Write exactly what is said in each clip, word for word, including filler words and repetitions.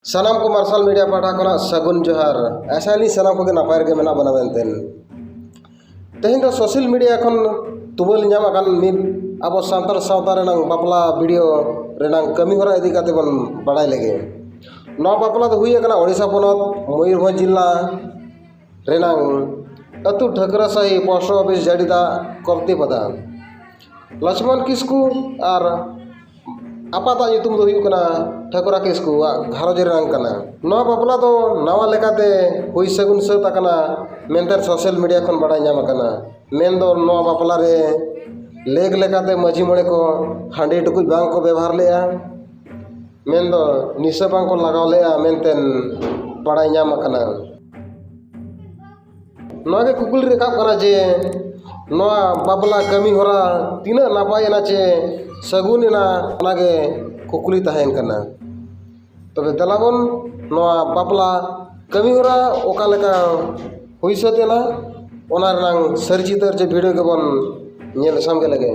ᱥᱟᱱᱟᱢ ᱠᱚ ᱢᱟᱨᱥᱟᱞ ᱢᱤᱰᱤᱭᱟ ᱯᱟᱦᱴᱟ ᱠᱷᱚᱱᱟᱜ ᱥᱟᱹᱜᱩᱱ ᱡᱚᱦᱟᱨ᱾ ᱟᱥᱟᱭᱟᱞᱤᱧ ᱥᱟᱱᱟᱢ ᱠᱚᱜᱮ ᱱᱟᱯᱟᱭ ᱨᱮᱜᱮ ᱢᱮᱱᱟᱜ ᱵᱚᱱᱟ ᱢᱮᱱᱛᱮ᱾ ᱛᱮᱦᱮᱧ ᱫᱚ ᱥᱳᱥᱟᱞ ᱢᱤᱰᱤᱭᱟ ᱠᱷᱚᱱ ᱛᱩᱢᱟᱹᱞ ᱧᱟᱢ ᱟᱠᱟᱱ ᱢᱤᱫ ᱟᱵᱚ ᱥᱟᱱᱛᱟᱲ ᱥᱟᱶᱛᱟ ᱨᱮᱱᱟᱝ ᱵᱟᱯᱞᱟ ᱵᱷᱤᱰᱤᱭᱳ ᱨᱮᱱᱟᱝ ᱠᱟᱹᱢᱤ ᱦᱚᱨᱟ ᱤᱫᱤ ᱠᱟᱛᱮ ᱵᱚᱱ ᱵᱟᱲᱟᱭ ᱞᱮᱜᱮ᱾ ᱱᱚᱣᱟ ᱵᱟᱯᱞᱟ ᱫᱚ ᱦᱩᱭ ᱟᱠᱟᱱᱟ ᱳᱰᱤᱥᱟ ᱯᱚᱱᱚᱛ ᱢᱚᱭᱩᱨᱵᱷᱚᱸᱡᱽ ᱡᱤᱞᱟ ᱨᱮᱱᱟᱝ ᱟᱹᱛᱩ ᱴᱷᱟᱹᱠᱨᱟᱹ ᱥᱟᱹᱦᱤ, ᱯᱳᱥᱴ ᱚᱯᱷᱤᱥ ᱡᱟᱹᱰᱤᱫᱟ, ᱠᱚᱯᱛᱤ ᱯᱟᱛᱟ᱾ ᱞᱚᱪᱷᱢᱚᱱ ᱠᱤᱥᱠᱩ ᱟᱨ ᱟᱯᱟᱛᱟᱜ ᱧᱩᱛᱩᱢ ᱫᱚ ᱦᱩᱭᱩᱜ ᱠᱟᱱᱟ ᱴᱷᱟᱹᱠᱩᱨᱟ ᱠᱤᱥᱠᱩᱣᱟᱜ ᱜᱷᱟᱨᱚᱸᱡᱽ ᱨᱮᱱᱟᱝ ᱠᱟᱱᱟ᱾ ᱱᱚᱣᱟ ᱵᱟᱯᱞᱟ ᱫᱚ ᱱᱟᱣᱟ ᱞᱮᱠᱟᱛᱮ ᱦᱩᱭ ᱥᱟᱹᱜᱩᱱ ᱥᱟᱹᱛ ᱟᱠᱟᱱᱟ ᱢᱮᱱᱛᱮ ᱥᱳᱥᱟᱞ ᱢᱤᱰᱤᱭᱟ ᱠᱷᱚᱱ ᱵᱟᱲᱟᱭ ᱧᱟᱢ ᱟᱠᱟᱱᱟ᱾ ᱢᱮᱱᱫᱚ ᱱᱚᱣᱟ ᱵᱟᱯᱞᱟ ᱨᱮ ᱞᱮᱠ ᱞᱮᱠᱟᱛᱮ ᱢᱟᱹᱡᱷᱤ ᱢᱚᱬᱮ ᱠᱚ ᱦᱟᱺᱰᱤ ᱴᱩᱠᱩᱡ ᱵᱟᱝ ᱠᱚ ᱵᱮᱵᱚᱦᱟᱨ ᱞᱮᱫᱼᱟ, ᱢᱮᱱᱫᱚ ᱱᱤᱥᱟᱹ ᱵᱟᱝ ᱠᱚ ᱞᱟᱜᱟᱣ ᱞᱮᱫᱼᱟ ᱢᱮᱱᱛᱮ ᱵᱟᱲᱟᱭ ᱧᱟᱢ ᱟᱠᱟᱱᱟ᱾ ᱱᱚᱣᱟ ᱜᱮ ᱠᱩᱠᱞᱤ ᱨᱟᱠᱟᱵ ᱠᱟᱱᱟ ᱡᱮ ᱱᱚᱣᱟ ᱵᱟᱯᱞᱟ ᱠᱟᱹᱢᱤ ᱦᱚᱨᱟ ᱛᱤᱱᱟᱹᱜ ᱱᱟᱯᱟᱭ ᱮᱱᱟ ᱪᱮ ᱥᱟᱹᱜᱩᱱ ᱮᱱᱟ, ᱚᱱᱟ ᱜᱮ ᱠᱩᱠᱞᱤ ᱛᱟᱦᱮᱱ ᱠᱟᱱᱟ᱾ ᱛᱚᱵᱮ ᱫᱮᱞᱟ ᱵᱚᱱ ᱱᱚᱣᱟ ᱵᱟᱯᱞᱟ ᱠᱟᱹᱢᱤ ᱦᱚᱨᱟ ᱚᱠᱟ ᱞᱮᱠᱟ ᱦᱩᱭ ᱥᱟᱹᱛ ᱮᱱᱟ, ᱚᱱᱟ ᱨᱮᱱᱟᱝ ᱥᱟᱹᱨᱤ ᱪᱤᱛᱟᱹᱨ ᱪᱮ ᱵᱷᱤᱰᱤᱭᱳ ᱜᱮᱵᱚᱱ ᱧᱮᱞ ᱥᱟᱢᱜᱮ ᱞᱮᱜᱮ᱾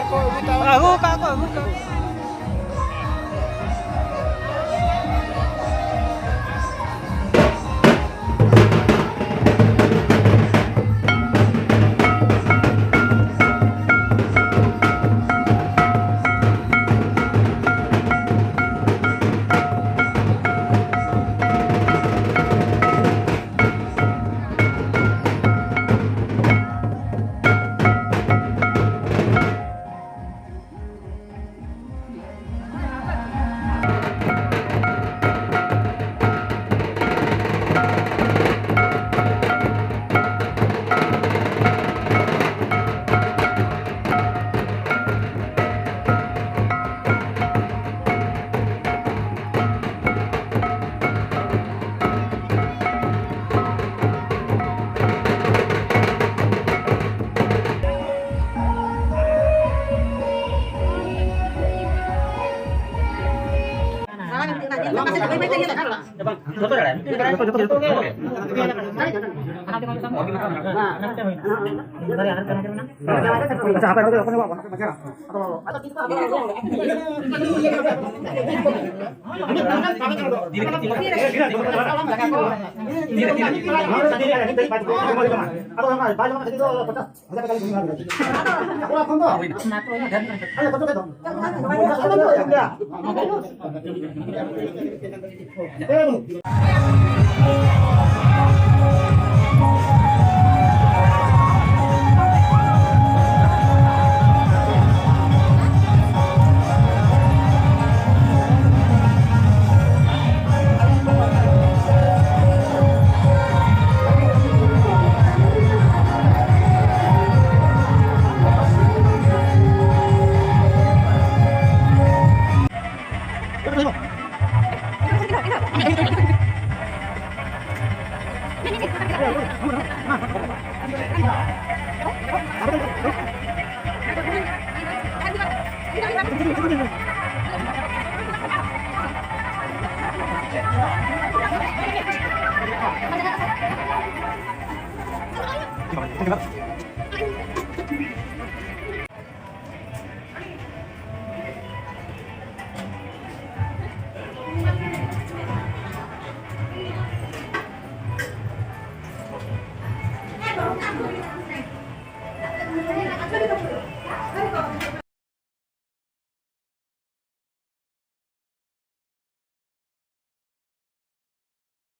ᱟᱹᱜᱩ ᱠᱟᱜ ᱠᱚ, ᱟᱹᱜᱩ ᱠᱟᱜ ᱠᱚ᱾